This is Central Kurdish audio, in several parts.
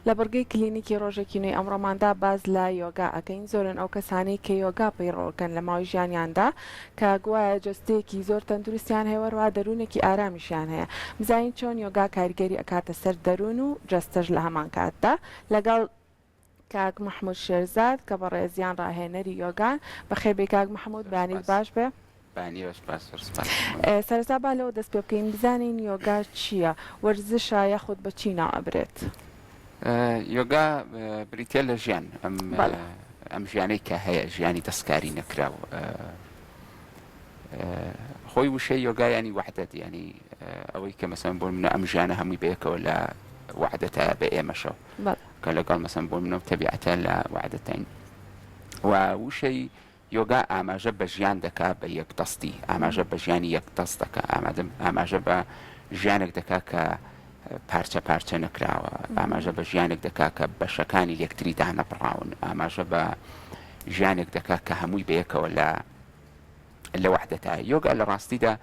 لە بڕگەی کلینیکی ڕۆژێکی نوێی ئەمڕۆماندا باس لە یۆگا ئەکەین، زۆرن ئەو کەسانەی کە یۆگا پەیڕەوەکەن لە ماوەی ژیانیاندا کە گوایە جەستەیەکی زۆر تەندروستیان هەیە وەروها دەروونێکی ئارامیشیان هەیە. بزانین چۆن یۆگا کاریگەری ئەکاتە سەر دەروون و جەستەش لە هەمان کاتدا لەگەڵ کاک مەحمود شێرزاد کە بەڕێزیان ڕاهێنەری یۆگان. بەخێربێی کاک مەحمود، بەیانیت باش بێ. بەیانی باش سپاس زۆر سپاس. سەرەتا با لەوە دەست پێ بکەین بزانین یۆگا چییە؟ وەرزشە یاخود بە چی ناو ئەبرێت؟ یۆگا بریتیە لە ژیان ئەم ئەم ژیانەی کە هەیە ژیانی دەستکاری نەکراو خۆی وشەی یۆگا ینی وەحدەت ینی ئەوەی کە مەسەن بۆ منە ئەم ژیانە هەمووی بەیەکەوە لە وەحدەتایە بە ئێمەشەوە کە لەگەڵ مەسەن بۆ منە و تەبیعەتە لە وەحدەتین و وشەی یۆگا ئاماژە بە ژیان دەکا بە یەکدەستی، ئاماژە بە ژیانی یەکدەست دەکا، ئامادە ئاماژە بە ژیانێک دەکا کە پارچە پارچە نەکراوە، ئاماژە بە ژیانێک دەکا کە بەشەکانی لێکتری دانەبڕاون، ئاماژە بە ژیانێک دەکا کە هەمووی بەیەکەوە لە لە وەحدەتایە. یۆگا لە ڕاستیدا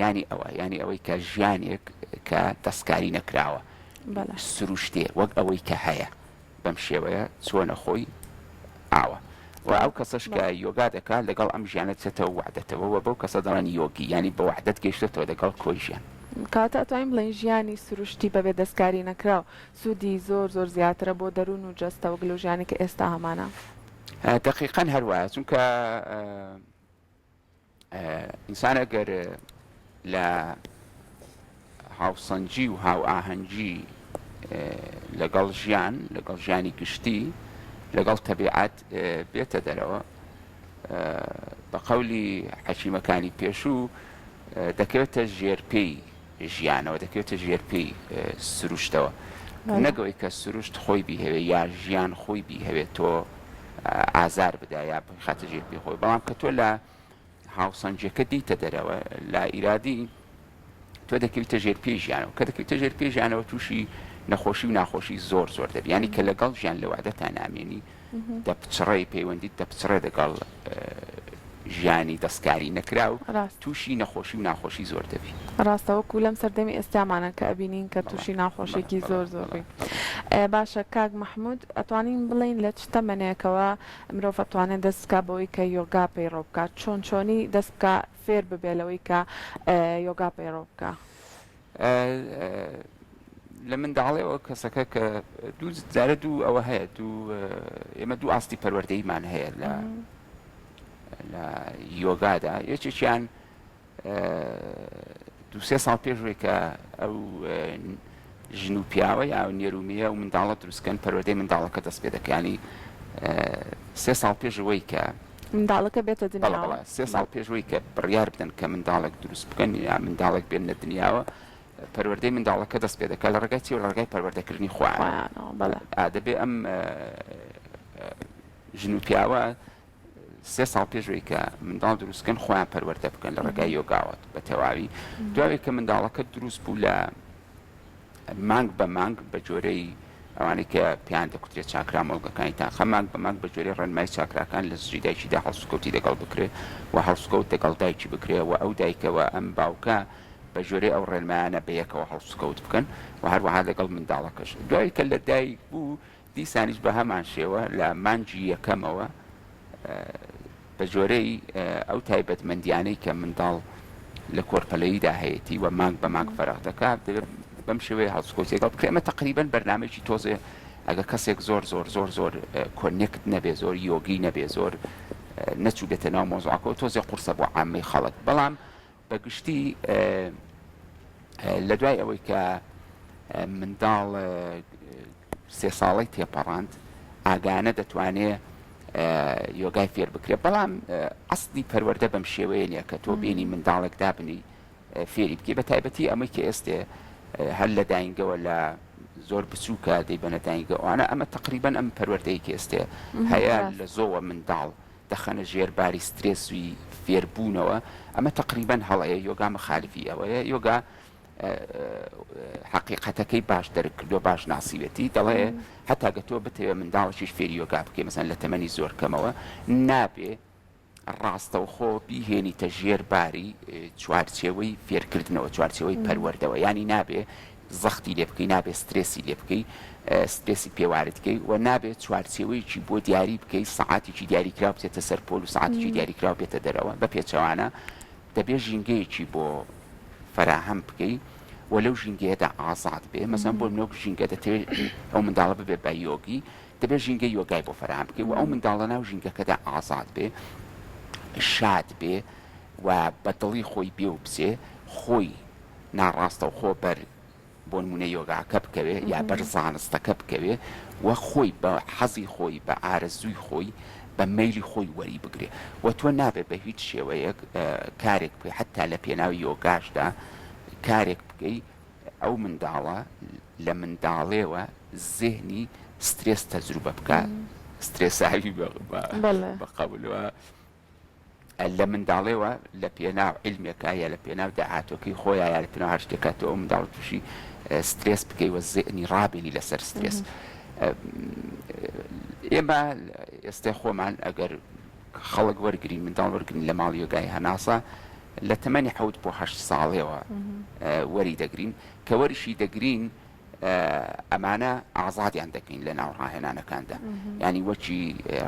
یانی ئەوە، یانی ئەوەی کە ژیانێک کە دەستکاری نەکراوە، سروشتێ وەک ئەوەی کە هەیە بەم شێوەیە چۆنە خۆی ئاوە. و ئەو کەسەش کە یۆگا دەکات لەگەڵ ئەم ژیانە دەچێتەوە وەحدەتەوە و بەو کەسە دەڵێن یۆگی، یانی بە وەحدەت گەیشتۆتەوە لەگەڵ کۆی ژیان. کەواتە ئەتوانین بڵێین ژیانی سروشتی بەبێ دەستکاری نەکراو سوودی زۆر زۆر زیاترە بۆ دەروون و جەستە وەک لەو ژیانەی کە ئێستا هەمانە؟ دەقیقەن هەر وایە، چونکە ئینسان ئەگەر لە هاوسەنگی و هاوئاهەنگی لەگەڵ ژیان، لەگەڵ ژیانی گشتی، لەگەڵ تەبیعەت بێتە دەرەوە، بە قەولی حەکیمەکانی پێشوو دەکەوێتە ژێر پێی ژیانەوە، دەکەوێتە ژێر پێی سروشتەوە. نەک ئەوەی کە سروشت خۆی بیهەوێ یا ژیان خۆی بیهەوێ تۆ ئازار بدا یا بخاتە ژێر پێی خۆی، بەڵام کە تۆ لە هاوسەنگیەکە دیتە دەرەوە لا ئیرادی تۆ دەکەویتە ژێر پێی ژیانەوە، کە دەکەویتە ژێر پێی ژیانەوە تووشی نەخۆشی و ناخۆشی زۆر زۆر دەبی، یانی کە لەگەڵ ژیان لە وادەتا نامێنی دەپچڕێی، پەیوەندیت دەپچڕێ دەگەڵ ژیانی دەستکاری نەکراو، تووشی نەخۆشی و ناخۆشی زۆر دەبی. ڕاستە وەکو لەم سەردەمی ئێستامانە کە ئەبینین کە تووشی ناخۆشیەکی زۆر زۆر بووین. باشە کاک مەحمود ئەتوانین بڵێین لە چ تەمەنێکەوە مرۆڤ ئەتوانێت دەست بکا بەوەی کە یۆگا پەیڕەو بکات چۆن چۆنی دەست بکا فێر ببێ لەوەی کە یۆگا پەیڕەو بکا؟ لە منداڵێەوە کەسەکە کە دوو جارە دوو ئەوە هەیە دوو ئێمە دوو ئاستی پەروەردەیمان هەیە لە لە یۆگادا یەکێکیان دوو سێ ساڵ پێش وەی کە ئەو ژن و پیاوە یا نێرومەیە و منداڵە دروستکەن پەروەردەی منداڵەکە دەست پێ دەکەنی سێ ساڵ پێش ئەوەی کە منداڵەکە بێتە دنیاوە سێ ساڵ پێش ئەوەی کە بڕیار بدەن کە منداڵێک دروست بکەن یا منداڵێک بێننە دنیاوە پەروەردەی منداڵەکە دەست پێ دەکات لە ڕێگای چی لە ڕێگای پەروەردەکردنی خۆیانەوە دەبێ ئەم ژن و پیاوە سێ ساڵ پێش ئەوەی کە منداڵ دروست بکەن خۆیان پەروەردە بکەن لە ڕێگای یۆگاوە بە تەواوی دوای کە منداڵەکە دروست بوو لە مانگ بە مانگ بە جۆرەی ئەوانەی کە پێیان دەکوترێت چاکرا مۆڵگەکانی تاقە مانگ بە مانگ بە جۆرەی ڕێنمای چاکراکان لە زگی دایکیدا هەڵسوکەوتی دەگەڵ بکرێ و هەڵسوکەوت دەگەڵ دایکی بکرێ و ئەو دایکە و ئەم باوکە بە جۆرەی ئەو ڕێنمایانە بەیەکەوە هەڵسوکەوت بکەن و هەروەها لەگەڵ منداڵەکەش دوای کە لە دایک بوو دیسانیش بە هەمان شێوە لە مانگی یەکەمەوە بە جۆرەی ئەو تایبەتمەندیانەی کە منداڵ لە کۆرپەلەییدا هەیەتی و مانگ بە مانگ فەرق دەکات دەبێت بەم شێوەیە هەڵسوکەوتی لەگەڵ بکرێت ئەمە تەقریبەن بەرنامەیەکی تۆزێ ئەگەر کەسێک زۆر زۆر زۆر زۆر connect نەبێ زۆر یۆگی نەبێ زۆر نەچووبێتە ناو مۆزوعەکەوە تۆزێ قورسە بۆ عامەی خەڵک بەڵام بە گشتی لە دوای ئەوەی کە منداڵ سێ ساڵەی تێپەڕاند ئاگانە دەتوانێ یۆگای فێر بکرێت بەڵام ئەسلی پەروەردە بەم شێوەیە نیە کە تۆ بێنی منداڵێک دابنی فێری بکەی بە تایبەتی ئەمەی کە ئێستێ هەر لە داینگەوە لە زۆر بچووکە دەیبەنە داینگە ئەوانە ئەمە تقریبان ئەم پەروەردەی کە ئێستێ هەیە لە زۆوە منداڵ دەخەنە ژێر باری سترێسی فێربوونەوە، ئەمە تەقریبەن هەڵەیە، یۆگا مخالفی ئەوەیە، یۆگا حەقیقەتەکەی باش دەرک کردووە، باش ناسیوێتی، دەڵێ هەتا گە تۆ بتەوێ منداڵێکیش فێری یۆگا بکەی مەسەلەن لە تەمەنی زۆر کەمەوە نابێ ڕاستەوخۆ بیهێنیتە ژێر باری چوارچێوەی فێرکردنەوە، چوارچێوەی پەروەردەوە، یانی نابێ. زەختی لێ بکەی، نابێ سترێسی لێ بکەی، سترێسی پێ وارد کەی و نابێ چوارچێوەیەکی بۆ دیاری بکەی، سەعاتێکی دیاریکراو بچێتە سەر پۆل و سەعاتێکی دیاریکراو بێتە دەرەوە، بە پێچەوانە دەبێ ژینگەیەکی بۆ فەراهەم بکەی و لەو ژینگەیەدا ئازاد بێ، مەسەلەن بۆ نموونە وەک ژینگە دەتەوێ ئەو منداڵە ببێ بە یۆگی، دەبێ ژینگەی یۆگای بۆ فەراهەم بکەی و ئەو منداڵە ناو ژینگەکەدا ئازاد بێ، شاد بێ و بە دڵی خۆی بێ و بچێ، خۆی ناڕاستەوخۆ بەر بۆ نموونە یۆگاکە بکەوێ یا بەر زانستەکە بکەوێ و خۆی بە حەزی خۆی، بە ئارەزووی خۆی، بە مەیلی خۆی وەری بگرێ و تۆ نابێ بە هیچ شێوەیەک کارێک بکەی حەتتا لە پێناو یۆگاشدا کارێک بکەی ئەو منداڵە لە منداڵێوە زێهنی سترێس تەجروبە بکا، سترێساوی بە قەول و لە منداڵێوە لە پێناو عیلمێکا یا لە پێناو داهاتوەکەی خۆیا یا لە پێناو هەر شتێکا تۆ ئەو منداڵە تووشی سترێس بکەی و زێنی ڕابێنی لەسەر سترێس. ئێمە ئێستێ خۆمان ئەگەر خەڵک وەرگین منداڵ وەرگین لە ماڵ یۆگای هەناسە لە تەمەنی حەوت بۆ هەشت ساڵێوە وەری دەگرین کە وەریشی دەگرین ئەمانە ئازادیان دەکەین لە ناو ڕاهێنانەکاندا یانی وەکی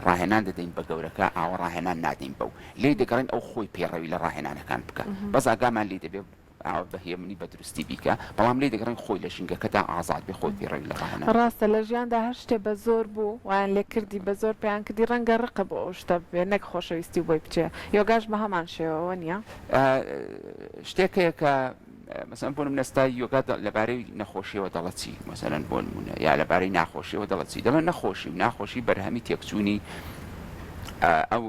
ڕاهێنان دەدەین بە گەورەکە ئاوە ڕاهێنان نادەین بەو لێی دەگەڕێن ئەو خۆی پەیڕەوی لە ڕاهێنانەکان بکە بەس ئاگامان لێی دەبێ ئاوە بە هێمنی بە دروستی بیکە بەڵام لێی دەگەڕێن خۆی لە ژینگەکەدا ئازاد بێ خۆی پەیڕەوی لە ڕاهێنان ڕاستە لە ژیاندا هەر شتێ بە زۆر بوو وایان لێ کردی بە زۆر پێیان کردی ڕەنگە ڕقە بۆ ئەو شتە ببێ نەک خۆشەویستی بۆی بچێ یۆگاش بە هەمان شێوە وەنیە؟ شتێک هەیە کە مەسەلەن بۆ نمونە ستا یۆگا لەبارەی نەخۆشیەوە دەڵێ چی مەسەلەن بۆ نمونە یا لەبارەی ناخۆشیەوە دەڵێ چی دەڵێ نەخۆشی و ناخۆشی بەرهەمی تێکچوونی ئەو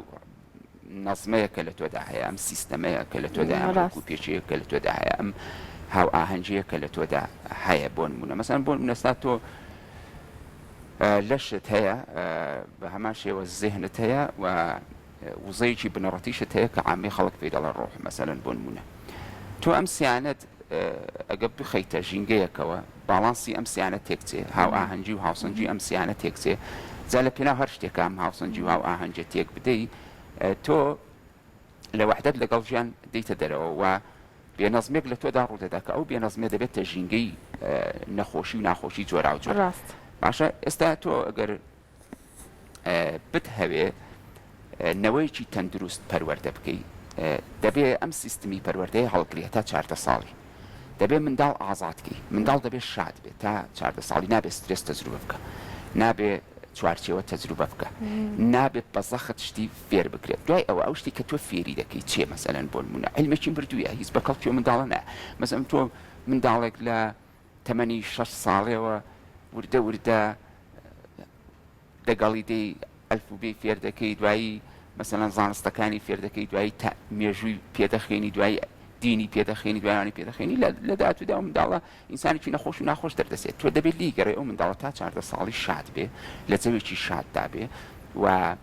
نەزمەیە کە لە تۆدا هەیە ئەم سیستەمەیە کە لە تۆدا ئەم ڕێک و پێچەیە کە لە تۆدا هەیە ئەم هاوئاهەنگیە کە لە تۆدا هەیە بۆ نمونە مەسەلەن بۆ نمونە ستا تۆ لەشت هەیە بە هەمان شێوە زێهنت هەیە و وزەیەکی بنەڕەتیشت هەیە کە عامەی خەڵک پێی دەڵێن ڕۆح مەسەلەن بۆ نموونە تۆ ئەم سیانەت ئەگە بخەیتە ژینگەیەکەوە باڵانسی ئەم سیانە تێکچێ هاوئاهەنگی و هاوسەنگی ئەم سیانە تێکچێ جا لە پێناو هەر شتێکا ئەم هاوسەنگی و هاوئاهەنگیە تێک بدەی تۆ لە وەحدەت لەگەڵ ژیان دێیتە دەرەوە و بێنەزمیەک لە تۆدا ڕوودەدا کە ئەو بێنەزمیە دەبێتە ژینگەی نەخۆشی و ناخۆشی جۆراوجۆر ڕاست. باشە ئێستا تۆ ئەگەر بتهەوێ نەوەیەکی تەندروست پەروەردە بکەی دەبێ ئەم سیستمی پەروەردەیە هەڵگری هەتا 14 ساڵی دەبێ منداڵ ئازاد کەی منداڵ دەبێ شاد بێت تا 14 ساڵی نابێ سترێس تەجروبە بکە نابێ چوارچێوە تەجروبە بکە نابێت بە زەخت شتی فێر بکرێت دوای ئەوە ئەو شتی کە تۆ فێری دەکەی چیە مەسەلەن بۆ نمونە عیلمێکی مردوویە هیچ بە کەڵکی منداڵە نایە مەسەلەن تۆ منداڵێک لە تەمەنی شەش ساڵێوە وردە وردە دەگەڵی دێی ئەلفوبێی فێر دەکەی دوایی مەسەلەن زانستەکانی فێر دەکەی دوایی تا مێژووی پێ دەخوێنی دوایی دینی پێ دەخوێنی دوای ئەوانی پێ دەخوێنی لە داهاتوودا ئەو منداڵە ئینسانێکی نەخۆش و ناخۆش دەردەچێت تۆ دەبێت لێی گەڕێ ئەو منداڵە تا 14 ساڵی شاد بێ لە جەوێکی شاددا بێ و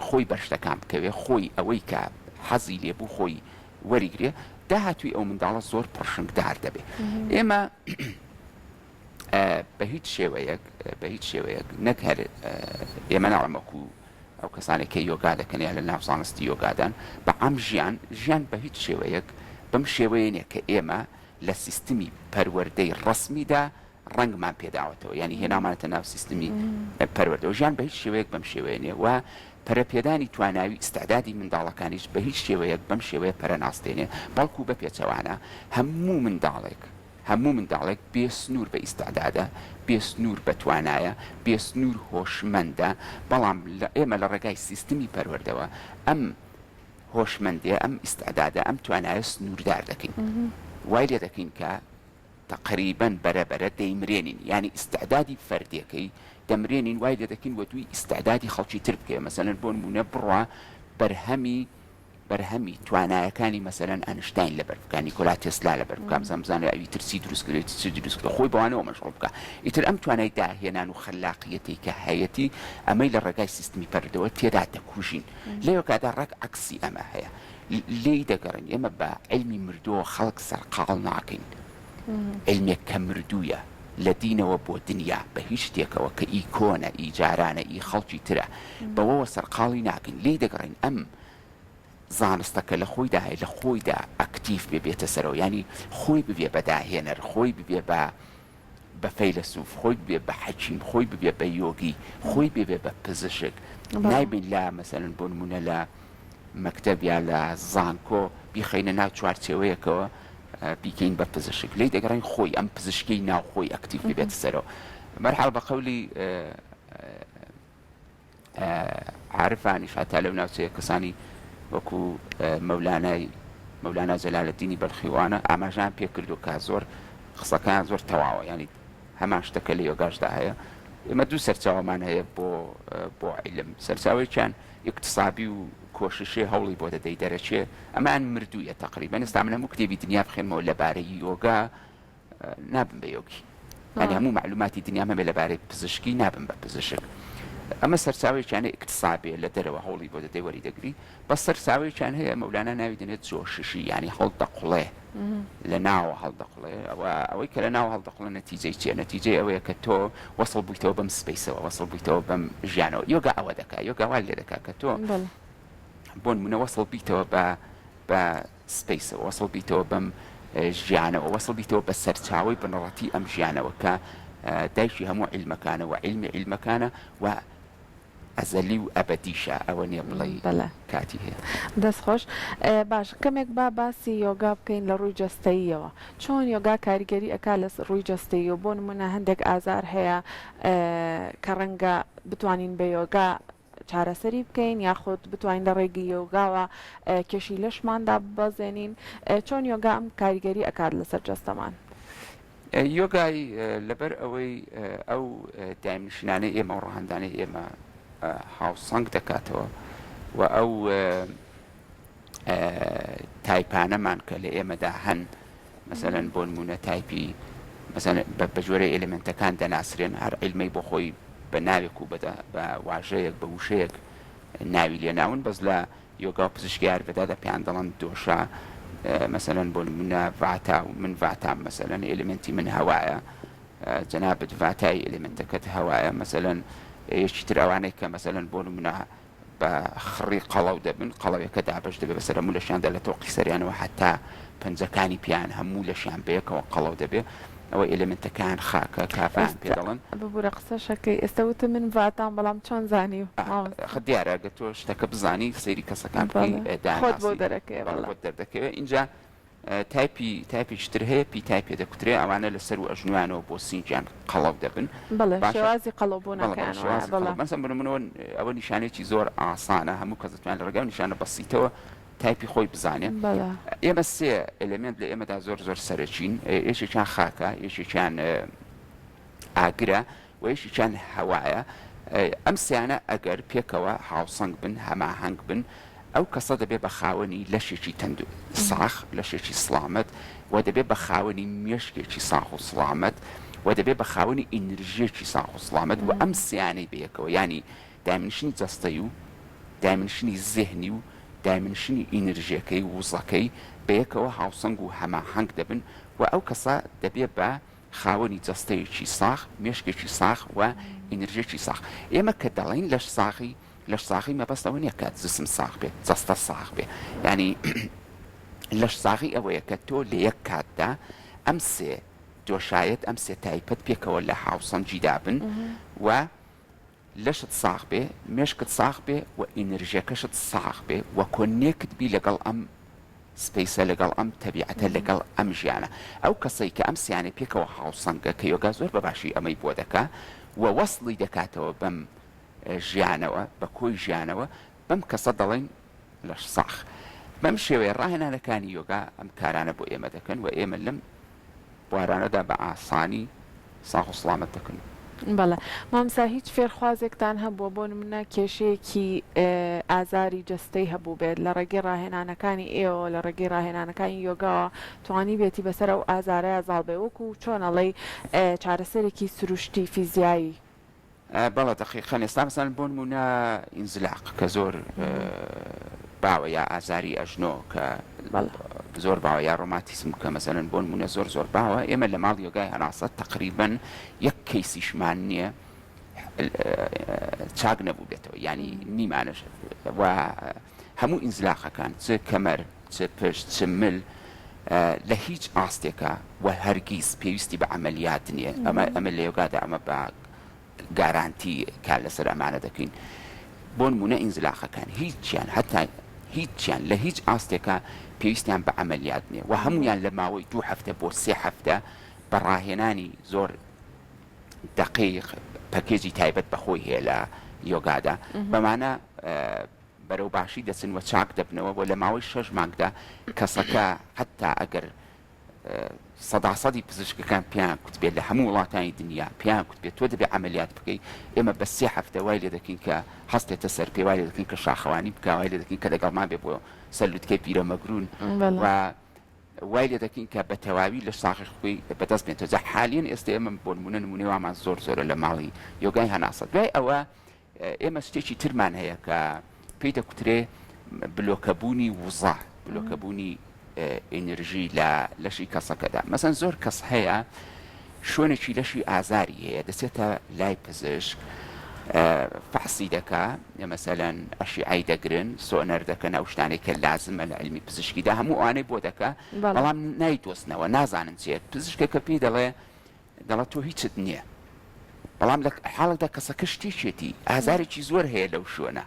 خۆی بەر شتەکان بکەوێ خۆی ئەوەی کە حەزی لێ بوو خۆی وەریگرێ داهاتووی ئەو منداڵە زۆر پڕشنگدار دەبێ ئێمە بە هیچ شێوەیەک بە هیچ شێوەیەک نەک هەر ئێمە ناڵێم وەکو ئەو کەسانێک کە یۆگا دەکەن یا لە ناو زانستی یۆگادان بە عام ژیان ژیان بە هیچ شێوەیەک بەم شێوەیە نیە کە ئێمە لە سیستمی پەروەردەی ڕەسمیدا ڕەنگمان پێداوەتەوە یانی هێناومانەتە ناو سیستمی پەروەردەوە ژیان بە هیچ شێوەیەک بەم شێوەیە نیە و پەرەپێدانی تواناوی ئیستعدادی منداڵەکانیش بە هیچ شێوەیەک بەم شێوەیە پەرە ناستێنێ بەڵکو بە پێچەوانە هەموو منداڵێک هەموو منداڵێک بێ سنوور بە ئیستعدادە، بێ سنوور بە توانایە، بێ سنوور هۆشمەندە، بەڵام لە ئێمە لە ڕێگای سیستمی پەروەردەوە ئەم هۆشمەندیە، ئەم ئیستعدادە، ئەم توانایە سنووردار دەکەین. وای لێ دەکەین کە تەقریبەن بەرە بەرە دەیمرێنین. یانی ئیستعدادی فەردێکەی دەمرێنین، وای لێ دەکەین وەدووی ئیستعدادی خەڵکی تر بکەوێ. مەسەلەن بۆ نموونە بڕوا بەرهەمی بەرهەمی توانایەکانی مەسەلەن ئەنشتاین لەبەر بکا، نیکۆلا تێسلا لەبەر بکا، بزان بزانێ ئەوی تر چی دروست کردووە، ئەوی تر چی دروست کردووە، خۆی بەوانەوە مەشغوڵ بکا. ئیتر ئەم توانای داهێنان و خەلاقییەتەی کە هەیەتی، ئەمەی لە ڕێگای سیستمی پەروەردەوە تێدا دەکوژین. لە یۆگادا ڕێک عەکسی ئەمە هەیە. لێی دەگەڕێین. ئێمە بە عیلمی مردووەوە خەڵک سەرقاڵ ناکەین. عیلمێک کە مردوویە، لە دینەوە بۆ دنیا، بە هیچ شتێکەوە کە ئی کۆنە، ئی جارانە، ئی خەڵکی ترە، بەوەوە سەرقاڵی ناکەین. لێی دەگەڕێین ئەم. زانستەکە لە خۆیدا هەیە لە خۆیدا ئەکتیڤ بێ بێتە سەرەوە یانی خۆی ببێ بە داهێنەر خۆی ببێ بە بە فەیلەسوف خۆی ببێ بە حەکیم خۆی ببێ بە یۆگی خۆی ببێ بە پزیشک نایبین لە مەسەلەن بۆ نمونە لە مەکتەب یا لە زانکۆ بیخەینە ناو چوارچێوەیەکەوە بیکەین بە پزیشک لێی دەگەڕێین خۆی ئەم پزیشکەی ناو خۆی ئەکتیڤ ببێتە سەرەوە بەرحاڵ بە قەولی عارفانیش هەتا لەو ناوچەیە کەسانی وەکو مەولانای مەولانا جەلالەدینی بەلخی وانە ئاماژەیان پێ کردووە کە زۆر قسەکەیان زۆر تەواوە یانی هەمان شتەکە لە یۆگاشدا هەیە ئێمە دوو سەرچاوەمان هەیە بۆ بۆ عیلم سەرچاوەیەکیان ئیقتسابی و کۆششێ هەوڵی بۆ دەدەی دەرەچێ ئەمان مردوویە تەقریبەن ئێستا من هەموو کتێبی دنیا بخێنمەوە لەبارەی یۆگا نابم بە یۆگی یانی هەموو مەعلوماتی دنیام هەبێ لەبارەی پزیشکی نابم بە پزیشک ئەمە سەرچاوەیەکیانە ئیکتسابێ لە دەرەوە هەوڵی بۆ دەدەی وەری دەگری بەس سەرچاوەیەکیان هەیە مەولانا ناوی دەنێت جۆششی یانی هەڵدەقوڵێ لە ناوە هەڵدەقوڵێ ئەوە ئەوەی کە لە ناوە هەڵدەقوڵێ نەتیجەی چییە نەتیجەی ئەوەیە کە تۆ وەسڵ بوویتەوە بەم space ەوە وەسڵ بوویتەوە بەم ژیانەوە یۆگا ئەوە دەکا یۆگا وا لێ دەکا کە تۆ بۆ نمونە وەسڵ بیتەوە بە بە space ەوە وەسڵ بیتەوە بەم ژیانەوە، وەسڵ بیتەوە بە سەرچاوەی بنەڕەتی ئەم ژیانەوە کە دایکی هەموو عیلمەکانە و عیلمی عیلمەکانە و ئەزەلی و ئەبەدیشە، ئەوە نییە بڵێی بەڵێ کاتی هەیە. دەست خۆش. باش کەمێک با باسی یۆگا بکەین لە ڕووی جەستەییەوە. چۆن یۆگا کاریگەری ئەکا لە ڕووی جەستەییەوە؟ بۆ نموونە هەندێک ئازار هەیە کە ڕەنگە بتوانین بە یۆگا چارەسەری بکەین یاخود بتوانین لە ڕێگەی یۆگاوە کێشی لەشمان داببەزێنین چۆن یۆگا ئەم کاریگەری ئەکات لەسەر جەستەمان؟ یۆگای لەبەر ئەوەی ئەو dimension انەی ئێمە و ڕەهەندانەی ئێمە هاوسەنگ دەکاتەوە و ئەو تایپانەمان کە لە ئێمەدا هەن مەسەلەن بۆ نموونە تایپی مەسەلەن بە بە جۆرەی element ەکان دەناسرێن هەر عیلمەی بۆ خۆی بە ناوێک و بە واژەیەک بە وشەیەک ناوی لێ ناون بەس لە یۆگا و پزیشکی ئایورڤێدادا پێیان دەڵێن دۆشا مەسەلەن بۆ نموونە ڤاتا و من ڤاتام مەسەلەن element ی من هەوایە جەنابت ڤاتای element ەکەت هەوایە مەسەلەن یەکی تر ئەوانەی کە مەسەلەن بۆ نموونە بە خڕی قەڵەو دەبن، قەڵەویەکە دابەش دەبێت بەسەر هەموو لەشیاندا لە تۆقی سەریانەوە هەتا پەنجەکانی پێیان هەموو لەشیان بەیەکەوە قەڵەو دەبێت، ئەوە element ەکەیان خاکە، کافایان پێ ئێستا دەڵێن. ببورە قسەشەکەی ئێستا وتم من ڤاتام بەڵام چۆن زانیو مامۆستا؟ ئاخر دیارە گەر تۆ شتەکە بزانی سەیری کەسەکان بکەی بەڵێ خۆت بۆ داناسی دەرەکەوێ بەڵێ بەڵێ. بۆت دەردەکەوێ ئینجا تایپی تایپێکی تر هەیە پیتای پێ دەکوترێ ئەوانە لە سەروو ئەژنۆیانەوە بۆ سینگیان قەڵەو دەبن بەڵێ باشە شێوازی بەڵێ بەڵێ قەڵەوبوونەکەیان وایە شێوازی بەڵێ. قەڵەو مەسەن بۆ نموونە ئەوە نیشانەیەکی زۆر ئاسانە هەموو کەس دەتوانێت لە ڕێگای ئەو نیشانە بەسیتەوە تایپی خۆی بزانێ بەڵێ. ئێمە سێ element لە ئێمەدا زۆر زۆر سەرەکین یەکێکیان خاکە یەکێکیان ئاگرە و یەکێکیان هەوایە، ئەم سیانە ئەگەر پێکەوە هاوسەنگ بن، هەماهەنگ بن، ئەو کەسە دەبێ بە خاوەنی لەشێکی تەندو ساخ، لەشێکی سڵامەت و دەبێ بە خاوەنی مێشکێکی ساخ و سڵامەت و دەبێ بە خاوەنی ئینرژیەکی ساخ و سڵامەت و ئەم سیانەی بەیەکەوە یانی dimension ی جەستەی و dimension ی زێهنی و dimension ی ئینرژیەکەی، وزەکەی، بەیەکەوە هاوسەنگ و هەماهەنگ دەبن و ئەو کەسە دەبێ بە خاوەنی جەستەیەکی ساغ، مێشکێکی ساغ و ئینرژیەکی ساغ. ئێمە کە دەڵێین لەشساغی، لەشساغی مەبەست ئەوە نییە کە جسم ساغ بێ، جەستە ساغ بێ. یانی لەشساغی ئەوەیە کە تۆ لە یەک کاتدا ئەم سێ دۆشایەت، ئەم سێ تایپەت پێکەوە لە هاوسەنگیدا بن و لەشت ساغ بێ، مێشکت ساغ بێ و ئینرژیەکەشت ساغ بێ و connect بی لەگەڵ ئەم space ە لەگەڵ ئەم تەبیعەتە لەگەڵ ئەم ژیانە. ئەو کەسەی کە ئەم سیانەی پێکەوە هاوسەنگە کە یۆگا زۆر بە باشی ئەمەی بۆ دەکا و وەسڵی دەکاتەوە بەم ژیانەوە بە کۆی ژیانەوە بەم کەسە دەڵێین لەش ساغ. بەم شێوەیە ڕاهێنانەکانی یۆگا ئەم کارانە بۆ ئێمە دەکەن و ئێمە لەم بوارانەدا بە ئاسانی ساغ و سڵامەت دەکەن. بەڵێ مامۆستا هیچ فێرخوازێکتان هەبووە بۆ نمونە کێشەیەکی ئازاری جەستەی هەبووبێت لە ڕێگەی ڕاهێنانەکانی ئێوەوە لە ڕێگەی ڕاهێنانەکانی یۆگاوە توانیبێتی بەسەر ئەو ئازارەیا زاڵ بێ وەکو چۆن ئەڵێی چارەسەرێکی سروشتی فیزیایی؟ بەڵێ دەقیقەن ئێستا مەسەلەن بۆ نموونە ئینزلاق کە زۆر باوە یا ئازاری ئەژنۆ کە زۆر باوە یا ڕۆماتیسم کە مەسەلەن بۆ نموونە زۆر زۆر باوە ئێمە لە ماڵ یۆگای هەناسە تەقریبەن یەک case یشمان نییە چاک نەبوو بێتەوە یانی نیمانەش و. هەموو ئینزلاقەکان چ کەمەر چ پشت چ مل لە هیچ ئاستێکا و هەرگیز پێویستی بە عەمەلیات نییە ئەمە ئەمە لە یۆگادا ئەمە بە گارانتی کار لەسەر ئەمانە دەکەین بۆ نمونە ئینزلاقەکان هیچیان هەتا هیچیان لە هیچ ئاستێکا پێویستیان بە عەمەلیات نییە و هەمویان لە ماوەی دوو هەفتە بۆ سێ هەفتە بە ڕاهێنانی زۆر دەقیق پەکێجی تایبەت بە خۆی هەیە لە یۆگادا بەمانە بەرەو باشی دەچن و چاک دەبنەوە و لە ماوەی شەش مانگدا کەسەکە حتا ئەگەر سەداسەدی پزیشکەکان پێیان کوتبێت لە هەموو وڵاتانی دنیا پێیان کوتبێت تۆ دەبێت عەمەلیات بکەی ئێمە بە سێ هەفتە وای لێ دەکەین کە هەستێتە سەر پێ وای لێ دەکەین کە شاخەوانی بکا وای لێ دەکەین کە لەگەڵمان بێ بۆ سەر لوتکەی پیرەمەگرون و وای لێ دەکەین کە بە تەواوی لەش ساغی خۆی بەدەست بێنێتەوە جا حالیەن ئێستا ئێمە بۆ نمونە نمونەی وامان زۆر زۆرە لە ماڵی یۆگای هەناسە دوای ئەوە ئێمە شتێکی ترمان هەیە کە پێی دەکوترێ بلۆکەبوونی وزە، بلۆکەبوونی ئینرژی لە لەشی کەسەکەدا. مەسەن زۆر کەس هەیە شوێنێکی لەشی ئازاری هەیە دەچێتە لای پزیشک فەحسی دەکا مەسەلەن ئەشیعەی دەگرن سۆنەر دەکەن ئەو شتانەی کە لازمە لە علمی پزیشکیدا هەموو ئەوانەی بۆ دەکا بەڵام نایدۆزنەوە نازانن چیە پزیشکەکە پێی دەڵێ دەڵێت تۆ هیچت نییە بەڵام لە حاڵێکدا کەسەکە شتێکێتی ئازارێکی زۆر هەیە لەو شوێنە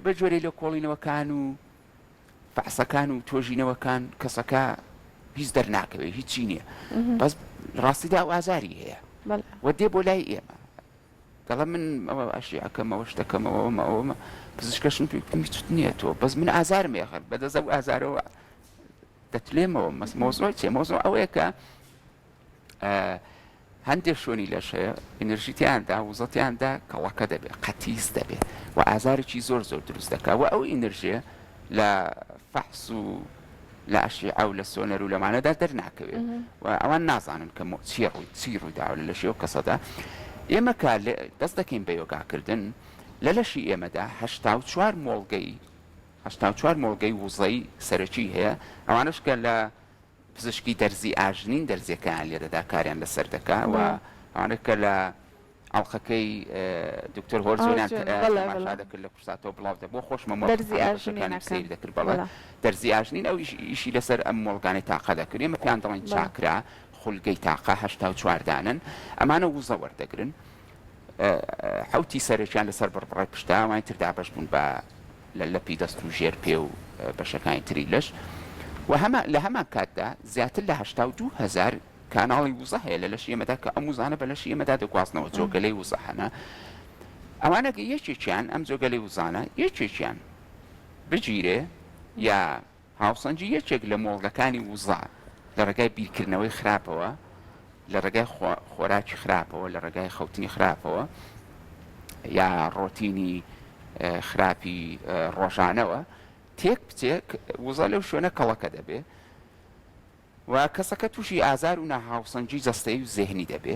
بە جۆرەی لێکۆڵینەوەکان و فەحسەکان و تۆژینەوەکان کەسەکە هیچ دەرناکەوێت هیچی نییە بەس ڕاستیدا ئەو ئازاری هەیە و دێ بۆ لای ئێمە دەڵێ من ئەوە ئەشیعەکەمەوە شتەکەمەوە ئەومە ئەومە پزیشکەشم پێی گوتم هیچت نییە تۆ بەس من ئازارم هەیە بەدەست ئەو ئازارەوە دەتلێمەوە مەس مۆزۆ چیە مۆزۆ ئەوەیە کە هەندێک شوێنی لەش هەیە ئەنرژی تیاندا وزەتیاندا کەڵەکە دەبێت قەتیس دەبێت و ئازارێکی زۆر زۆر دروست دەکات و ئەو ئینرژیە لە فەحس و لە ئەشیعە و لە سۆنەر و لەمانەدا دەرناکەوێت و ئەوان نازانن کە چی ڕووی چی ڕوویداوە لە لەشی ئەو کەسەدا ئێمە کە دەست دەکەین بە یۆگاکردن لە لەشی ئێمەدا 84 مۆڵگەی 84 مۆڵگەی وزەی سەرەکی هەیە، ئەوانەش کە لە پزیشکی دەرزی ئاژنین دەرزیەکەیان لێدەدا کاریان لەسەر دەکا و ئەوانە کە لە ئەڵقەکەی دکتۆر هۆرزۆنیان تەماشا دەکرد لە کورساتەوە بڵاو دەبوو خۆشمە دەرزی ئاژنینەکانی سەیر دەکرد بەڵێ دەرزی ئاژنین ئەو ئیشی لەسەر ئەم مۆڵگانەی تاقە دەکرد ئێمە پێیان دەڵێن چاکرا خولگەی تاقە 84 دانن ئەمانە وزە وەردەگرن حەوتی سەرەکیان لەسەر بڕبڕەی پشتە، ئەوانی تر دابەش بوون بە لە لەپی دەست و ژێر پێ و بەشەکانی تری لەش و هەما لە هەمان کاتدا زیاتر لە 82 هەزار کاناڵی وزە هەیە لە لەشی ئێمەدا کە ئەم وزانە بە لەشی ئێمەدا دەگوازنەوە جۆگەلەی وزە هەنە ئەوانە یەکێکیان ئەم جۆگەلەی وزانە یەکێکیان بگیرێ یا هاوسەنگی یەکێک لە مۆڵگەکانی وزە لە ڕێگای بیرکردنەوەی خراپەوە، لە ڕێگای خۆراکی خراپەوە، لە ڕێگای خەوتنی خراپەوە یا ڕۆتینی خراپی ڕۆژانەوە تێک بچێ، وزە لەو شوێنە کەڵەکە دەبێ و کەسەکە تووشی ئازار و ناهاوسەنگی جەستەیی و زێهنی دەبێ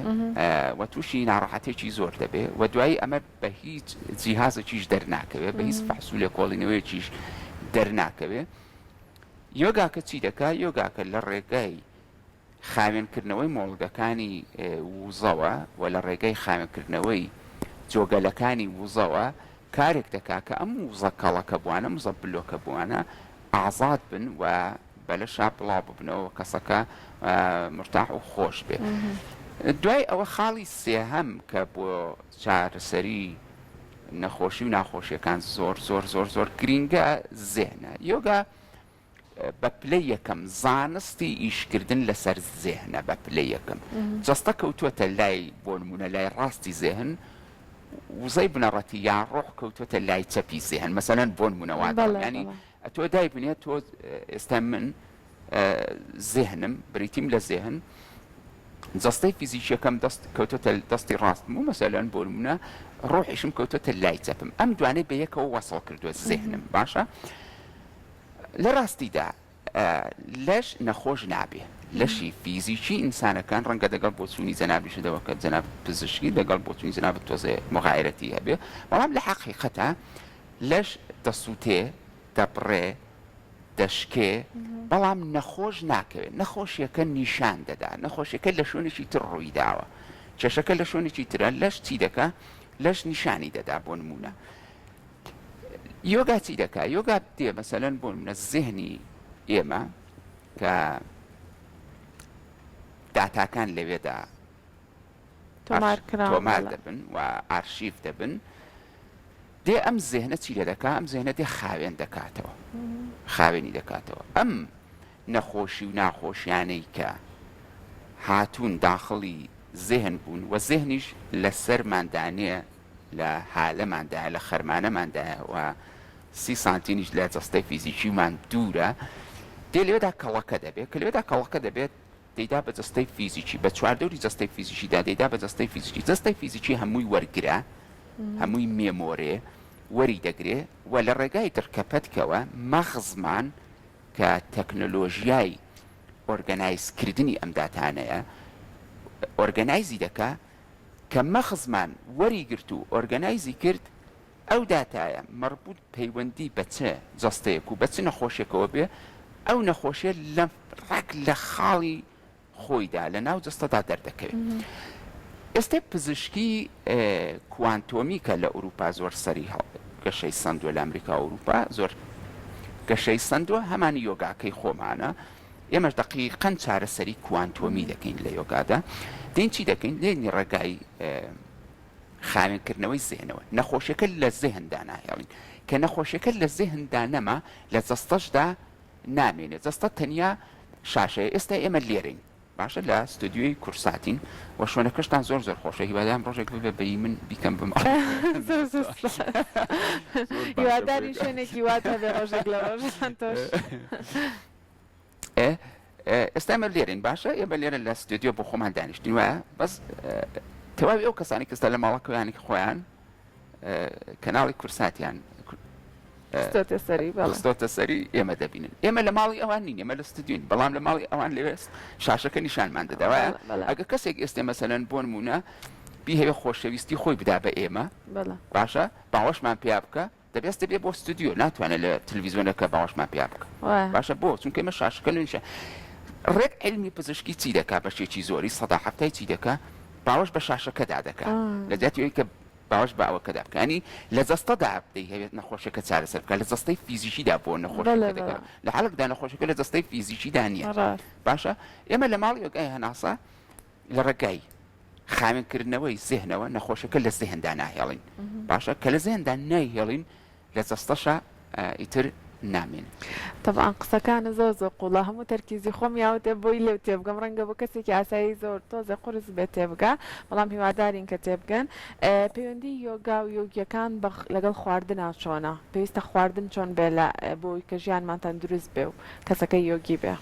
و تووشی ناڕەحەتێکی زۆر دەبێ و دوایی ئەمە بە هیچ جیهازێکیش دەرناکەوێ، بە هیچ فەحس و لێکۆڵینەوەیەکیش دەرناکەوێ. یۆگاکە چی دەکا؟ یۆگاکە لە ڕێگای خاوێنکردنەوەی مۆڵگەکانی ووزەوە و لە ڕێگای خاوێنکردنەوەی جۆگەلەکانی ووزەوە کارێک دەکا کە ئەم ووزە کەڵەکەبووانە، ئەم وزە بلۆکەبووانە ئازاد بن و بە لەشا بڵاو ببنەوە و کەسەکە مورتاح و خۆش بێ. دوای ئەوە خاڵی سێهەم کە بۆ چارەسەری نەخۆشی و ناخۆشیەکان زۆر زۆر زۆر زۆر گرینگە زێهنە. یۆگا بە پلەی یەکەم زانستی ئیشکردن لەسەر زێهنە بە پلەی یەکەم جەستە کەوتووەتە لای بۆ نموونە لای ڕاستی زێهن وزەی بنەڕەتی یا ڕۆح کەوتووەتە لای چەپی زێهن مەسەلەن بۆ نموونە وا دەڵێم یانی ئەتۆ دایبنێ تۆ ئێستا من زێهنم بریتیم لە زێهن جەستەی فیزیکیەکەم دەست کەوتۆتە دەستی ڕاستم و مەسەلەن بۆ نمونە ڕۆحیشم کەوتۆتە لای چەپم ئەم دوانەی بە یەکەوە وەسڵ کردووە زێهنم باشە لە ڕاستیدا لەش نەخۆش نابێ لەشی فیزیکی ئینسانەکان ڕەنگە دەگەڵ بۆچوونی جەنابیشتەوە کە جەناب پزیشکی دەگەڵ بۆچوونی جەنابت تۆزێ مغایرەتی هەبێ بەڵام لە حەقیقەتا لەش دەسووتێ، دەبڕێ، دەشکێ، بەڵام نەخۆش ناکەوێ، نەخۆشیەکە نیشان دەدا، نەخۆشیەکە لە شوێنێکی تر ڕووی داوە، کێشەکە لە شوێنێکی ترە، لەش چی دەکا؟ لەش نیشانی دەدا، بۆ نموونە. یۆگا چی دەکا؟ یۆگا دێ مەسەلەن بۆ نمونە زێهنی ئێمە کە داتاکان لەوێدا تۆمار کراون تۆمار دەبن و ئارشیف دەبن دێ ئەم زێهنە چی لێ دەکا؟ ئەم زێهنە دێ خاوێن دەکاتەوە خاوێنی دەکاتەوە ئەم نەخۆشی و ناخۆشیانەی کە هاتوون داخڵی زێهن بوون و زێهنیش لەسەرماندا نیە لە هالەماندایە، لە خەرمانەماندایە و سی سانتینیش لە جەستەی فیزیکیمان دوورە، دێ لەوێدا کەڵەکە دەبێت، کە لەوێدا کەڵەکە دەبێت دەیدا بە جەستەی فیزیکی، بە چواردەوری جەستەی فیزیکیدا دەیدا بە جەستەی فیزیکی، جەستەی فیزیکی هەمووی وەرگرە، هەمووی مێمۆرێ وەری دەگرێ و لە ڕێگای دڕکەپەتکەوە مەغزمان کە تەکنۆلۆژیای organize کردنی ئەم داتانەیە organize ی دەکا، کە مەغزمان وەری گرت و organize ی کرد، ئەو داتایە مەربوت پەیوەندی بە چ جەستەیەک و بە چ نەخۆشیەکەوە بێ، ئەو نەخۆشیە لە ڕێک لە خاڵی خۆیدا لە ناو جەستەدا دەردەکەوێ. ئێستێ پزیشکی کوانتۆمی کە لە ئوروپا زۆر سەری گەشەی سەندوە لە ئەمریکا و ئوروپا زۆر گەشەی سەندوە هەمان یۆگاکەی خۆمانە، ئێمەش دەقیقەن چارەسەری کوانتۆمی دەکەین لە یۆگادا. دێین چی دەکەین؟ دێین ڕێگای خاوێنکردنەوەی زێهنەوە. نەخۆشیەکە لە زێهندا ناهێڵین. کە نەخۆشیەکە لە زێهندا نەما، لە جەستەشدا نامێنێ. جەستە تەنیا شاشەیە. ئێستا ئێمە لێرەین. باشە لە ستۆدیۆی کورساتین و شوێنەکەشتان زۆر زۆر خۆشە هیوادارم ڕۆژێک ببێ بە ی من بیکەم بە ماڵی خۆم. زۆر زۆر سوپاس. زۆر باشە هیوادارین شوێنێکی وات هەبێ ڕۆژێک لە ڕۆژان تۆش. ئێستا ئێمە لێرەین باشە ئێمە لێرە لە ستۆدیۆ بۆ خۆمان دانیشتین وایە بەس تەواوی ئەو کەسانی کەستا لە ماڵەکەیانی خۆیان کەناڵی کورساتیان خستۆتە سەری بەڵێ. خستۆتە سەری ئێمە دەبینن ئێمە لە ماڵی ئەوان نین ئێمە لە ستودیۆین بەڵام لە ماڵی ئەوان لەوێ شاشەکە نیشانمان دەدا وایە بەڵێ، بەڵێ. ئەگە کەسێک ئێستێ مەسەلەن بۆ نموونە بیهەوێ خۆشەویستی خۆی بدا بە ئێمە بەڵێ. باشە باوەشمان پیا بکە دەبێ ئێستێ بێ بۆ ستودیۆ ناتوانێت لە تلویزیۆنەکە باوەشمان پیا بکە وایە. باشە بۆ چونکە ئێمە شاشەکە لێ نیشان ڕێک عیلمی پزیشکی چی دەکا بەشێکی زۆری سەدا حەفتای چی دەکا باوەش بە شاشەکەدا دەکا لە جیاتی ئەوەی کە باوەش بە ئەوەکەدا بکە یانی لە جەستەدا دەیهەوێت نەخۆشەکە چارەسەر بکات لە جەستەی فیزیکیدا بۆ نەخۆشەکە دەگەڕێت لە حاڵێکدا نەخۆشەکە لە جەستەی فیزیکیدا نییە باشە ئێمە لە ماڵی یۆگای هەناسە لە ڕێگای خاوێنکردنەوەی زێهنەوە نەخۆشەکە لە زێهندا ناهێڵین باشە کە لە زێهندا نایهێڵین لە جەستەشا ئیتر نامێنێت. تەبعەن قسەکانت زۆر زۆر قوڵە هەموو تەرکیزی خۆم یاوتێ بۆی لێو تێبگەم ڕەنگە بۆ کەسێکی ئاسایی زۆر تۆزێ قورس بێت تێبگا بەڵام هیوادارین کە تێبگەن پەیوەندی یۆگا و یۆگیەکان بە لەگەڵ خواردنا چۆنە پێویستە خواردن چۆن بێ لە بۆی کە ژیانمان تەندروست بێ و کەسەکە یۆگی بێ؟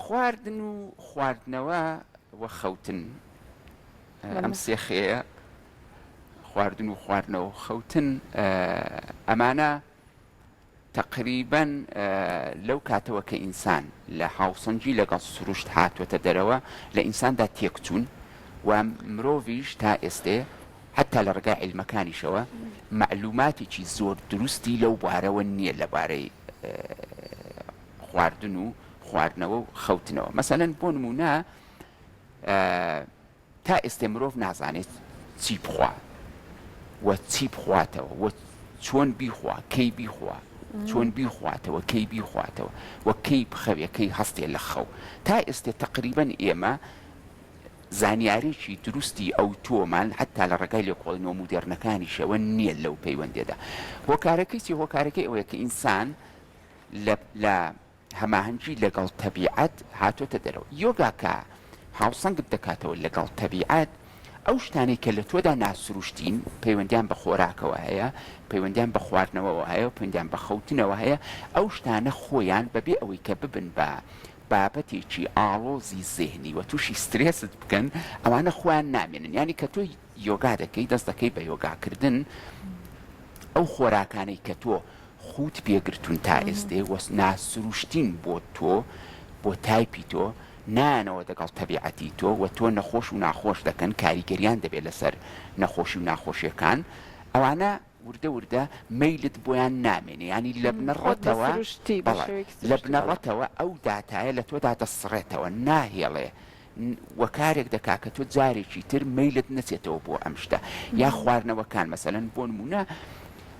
خواردن و خواردنەوە و خەوتن ئەم سێ خێیە خواردن و خواردنەوە و خەوتن ئەمانە تەقریبەن لەو کاتەوە کە ئینسان لە هاوسەنگی لەگەڵ سروشت هاتووەتە دەرەوە لە ئینساندا تێکچوون و مرۆڤیش تا ئێستێ حتا لە ڕێگای عیلمەکانیشەوە مەعلوماتێکی زۆر دروستی لەو بارەوە نییە لەبارەی خواردن و خواردنەوە و خەوتنەوە مەسەلەن بۆ نموونە تا ئێستێ مرۆڤ نازانێت چی بخوا و چی بخواتەوە و چۆن بیخوا، کەی بیخوا، چۆن بیخواتەوە، کەی بیخواتەوە و کەی بخەوێ، کەی هەستێ لە خەو. تا ئێستێ تەقریبەن ئێمە زانیارێکی دروستی ئەوتۆمان حەتتا لە ڕێگای لێکۆڵینەوە مودێرنەکانیشەوە نییە لەو پەیوەندییەدا. هۆکارەکەی چییە؟ هۆکارەکەی ئەوەیە کە ئینسان لە لە هەماهەنگی لەگەڵ تەبیعەت هاتۆتە دەرەوە. یۆگا کە هاوسەنگت دەکاتەوە لەگەڵ تەبیعەت، ئەو شتانەی کە لە تۆدا ناسروشتین، پەیوەندیان بە خۆراکەوە هەیە، پەیوەندیان بە خواردنەوەوە هەیە و پەیوەندیان بە خەوتنەوە هەیە، ئەو شتانە خۆیان بەبێ ئەوەی کە ببن بە بابەتێکی ئاڵۆزی زێهنی و تووشی سترێست بکەن، ئەوانە خۆیان نامێنن. یانی کە تۆ یۆگا دەکەی، دەست دەکەی بە یۆگاکردن، ئەو خۆراکانەی کە تۆ خووت پێ گرتوون تا ئێستێ و ناسروشتین بۆ تۆ، بۆ تایپی تۆ، نایەنەوە دەگەڵ تەبیعەتی تۆ و تۆ نەخۆش و ناخۆش دەکەن، کاریگەریان دەبێت لەسەر نەخۆشی و ناخۆشیەکان، ئەوانە وردە وردە مەیلت بۆیان نامێنێ، یانی لە خۆت بە بنەڕەتەوە، سروشتی، بە بەڵێ، شێوەیەکی لە سروشتی، بەڵێ. بنەڕەتەوە ئەو داتایە لە تۆدا دەسڕێتەوە، ناهێڵێ و کارێک دەکا کە تۆ جارێکی تر مەیلت نەچێتەوە بۆ ئەم شتە یا خواردنەوەکان مەسەلەن بۆ نمونە.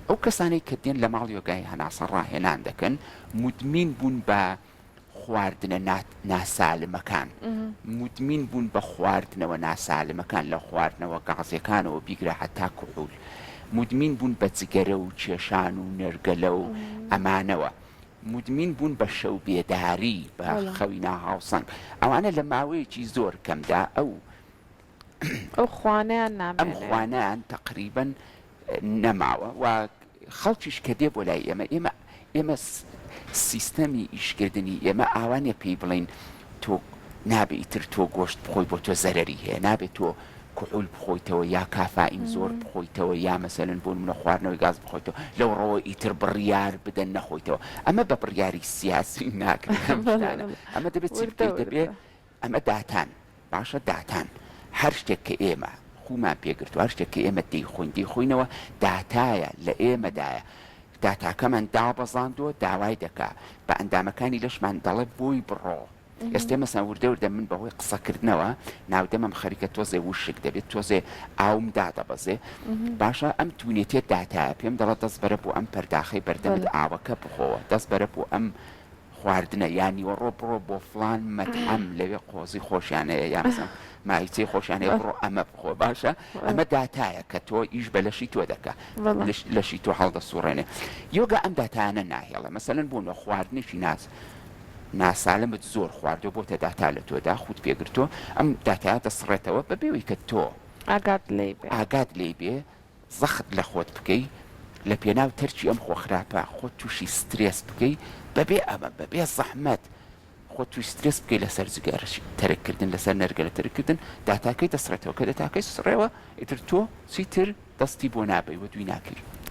ئەو کەسانەی کە دێن لە ماڵ یۆگای هەناسە ڕاهێنان دەکەن مودمین بوون بە خواردنە ناسالمەکان، مودمین بوون بە خواردنەوە ناسالمەکان لە خواردنەوە گازیەکانەوە بیگرە هەتا کحول، مودمین بوون بە جگەرە و کێشان و نێرگەلە و ئەمانەوە، مودمین بوون بە شەو بێداری، بە خەوی ناهاوسەنگ، ئەوانە لە ماوەیەکی زۆر کەمدا ئەو ئەو خوانەیان نامێنێ. ئەم خوانەیان تەقریبەن نەماوە و خەڵکیش کە دێ بۆ لای ئێمە، ئێمە ئێمە سیستەمی ئیشکردنی ئێمە ئاوا نیە پێی بڵێین تۆ نابێ ئیتر تۆ گۆشت بخۆی بۆ تۆ زەرەری هەیە، نابێ تۆ کحول بخۆیتەوە یا کافائین زۆر بخۆیتەوە یا مەسەلەن بۆ نمونە خواردنەوەی گاز بخۆیتەوە لەو ڕەوە ئیتر بڕیار بدە نەخۆیتەوە ئەمە بە بڕیاری سیاسی ناکرێت ئەم شتانە ئەمە دەبێت چی بکەیت دەبێ ئەمە داتان باشە داتان هەر شتێک کە ئێمە خوومان پێ گرتووە هەر شتێک کە ئێمە دەیخۆین دەیخۆینەوە داتایە لە ئێمەدایە داتاکەمان دابەزاندووە داوای دەکا بە ئەندامەکانی لەشمان دەڵێ بۆی بڕۆ ئێستێ مەسەن وردە وردە من بەهۆی قسەکردنەوە ناودەمم خەریکە تۆزێ وشک دەبێت تۆزێ ئاوم دادەبەزێ باشە ئەم تونێتێ داتایە پێم دەڵێ دەست بەرە بۆ ئەم پەرداخەی بەردەمت ئاوەکە بخۆوە دەست بەرە بۆ ئەم خواردنە یا نیوەڕۆ بڕۆ بۆ فڵان مەتعەم لەوێ قۆزی خۆشیان هەیە یا مەسەن ماهیچەی خۆشیان هەیە بڕۆ ئەمە بخۆ باشە ئەمە داتایە کە تۆ ئیش بە لەشی تۆ دەکا لەشی تۆ هەڵدەسوڕێنێ یۆگا ئەم داتایانە ناهێڵێ مەسەلەن بۆ نە خواردنێکی ناز ناسالمت زۆر خواردوە بۆتە داتا لە تۆدا خوت پێگرتووە ئەم داتایە دەسڕێتەوە بەبێ ئەوەی کە تۆ ئاگات لێی بێ ئاگات لێی بێ زەخت لە خۆت بکەی لە پێناو تەرکی ئەم خۆ خراپە خۆت توشی سترێس بکەی بەبێ ئەمە بەبێ زەحمەت خۆت توش سترێس بکەی لەسەر جگەر تەرک کردن لەسەر نەرگەلە تەرک کردن داتاکەی دەسڕێتەوە کە داتاکەی سڕێوە ئیتر تۆ چیتر دەستی بۆ نابەی و دوی ناکەی.